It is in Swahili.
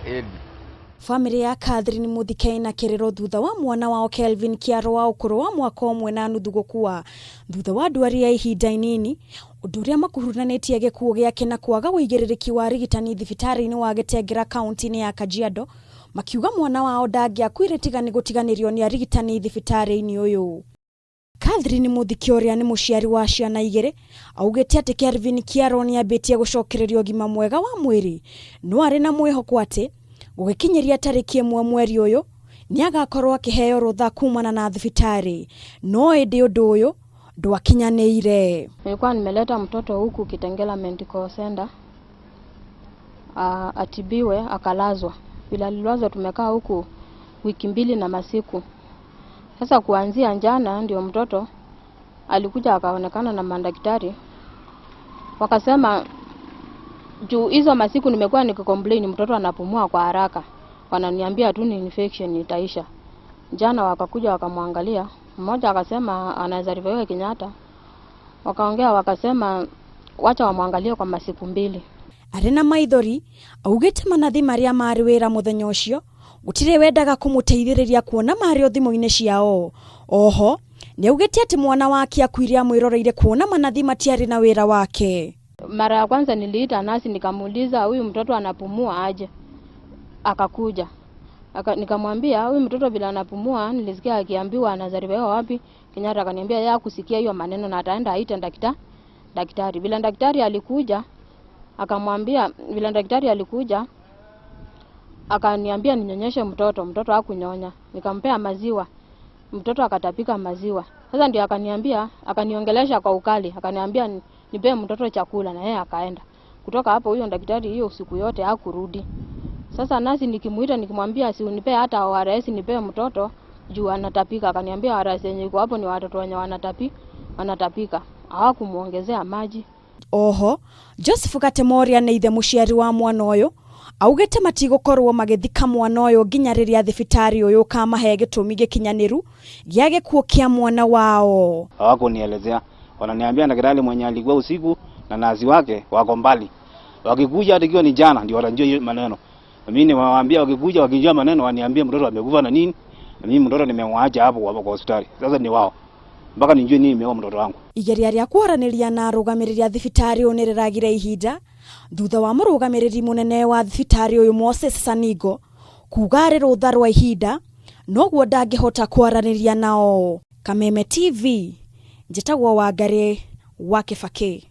Ĩni. Bamĩrĩ ya Catherine Muthike ĩna kĩrĩro thutha wa mwana wao Kelvin Kĩaro wa ũkũrũ wa mwaka ũmwe na nuthu gũkua thutha wa ndwari ya ihinda inini, ũndũ ũrĩa makuruhanĩtie gĩkuũ gĩake na kwaga ũigĩrĩrĩki wa arigitani thibitarĩ-inĩ wa Gĩtengera kaunti-inĩ ya Kajiado, makiuga mwana wao ndangĩakuire tiga nĩ gũtiganĩrio nĩ arigitani thibitarĩ-inĩ ũyũ. Catherine Mũthike ũrĩa nĩ mũciari wa ciana igĩrĩ augĩte atĩ Kelvin Kĩaro nĩambĩtie gũcokereria ũgima mwega wa mwĩrĩ no arĩ na mwĩhoko atĩ gũgĩkinyĩria tarĩki ĩmwe mweri ũyũ nĩagakorwo akĩheo rũtha kumana na thibitarĩ no ĩndĩ ũndũ ũyũ ndwakinyanĩire. Nilikuwa nimeleta mtoto huku Kitengela Medical Center atibiwe, akalazwa. Vile alilazwa tumekaa huku wiki mbili na masiku. Sasa kuanzia jana ndio mtoto alikuja akaonekana na madaktari, wakasema juu hizo masiku nimekuwa nikicomplain mtoto anapumua kwa haraka, wananiambia tu ni infection itaisha. Jana wakakuja wakamwangalia, mmoja akasema anaweza rifaiwa Kenyatta, wakaongea wakasema wacha wamwangalie kwa masiku mbili. Arĩ na maithori augĩte manathi marĩa marĩ wĩra mũthenya ũcio gũtirĩ wendaga kũmũteithĩrĩria kuona marĩ o thimũ-inĩ ciao. Oho nĩaugĩte atĩ mwana wake akuire amwĩroreire kuona manathi matiarĩ na wĩra wake. Mara ya kwanza niliita nasi nikamuuliza huyu mtoto anapumua aje, akakuja nikamwambia huyu mtoto vile anapumua, nilisikia akiambiwa anazaliwa wapi Kenyatta. Akaniambia yeye hakusikia hiyo maneno na ataenda aite daktari. Vile daktari alikuja akamwambia, vile daktari alikuja akaniambia ninyonyeshe mtoto, mtoto hakunyonya, nikampea maziwa, mtoto akatapika maziwa. Sasa ndio akaniambia, akaniongelesha kwa ukali, akaniambia nipee mtoto chakula, na yeye akaenda. Kutoka hapo huyo daktari hiyo usiku yote hakurudi. Sasa nasi nikimuita nikimwambia si unipe hata ORS nipee mtoto juu anatapika, akaniambia ORS yenye iko hapo ni watoto wenye wanatapika. Hawakumuongezea maji. Oho Joseph Gatemoria nĩ ithe mũciari wa mwana ũyũ augĩte matigũkorwo magĩthika mwana ũyũ nginya rĩrĩa thibitarĩ ũyũ ũkamahe gĩtũmi gĩkinyanĩru gĩa gĩkuũ kĩa mwana wao. Hawakunielezea, wananiambia daktari mwenye alikuwa usiku na nasi wake wako mbali, wakikuja hata ikiwa ni jana ndio watajua hiyo maneno. Mimi niwaambia wakikuja wakijua maneno waniambie mtoto amekufa na nini, na mimi mtoto nimemwacha hapo kwa hospitali. Sasa ni wao mpaka nijue nini imeua mtoto wangu. Igeria rĩa kwaranĩria na arũgamĩrĩri a thibitarĩ ũyũ nĩrĩragire ihinda thutha wa mũrũgamĩrĩri mũnene wa thibitarĩ ũyũ Moses Sanigo kuga arĩ rũtha rwa ihinda noguo ndangĩhota kwaranĩria nao. Kameme TV, njĩtagwo Wangarĩ wa Kĩbakĩ.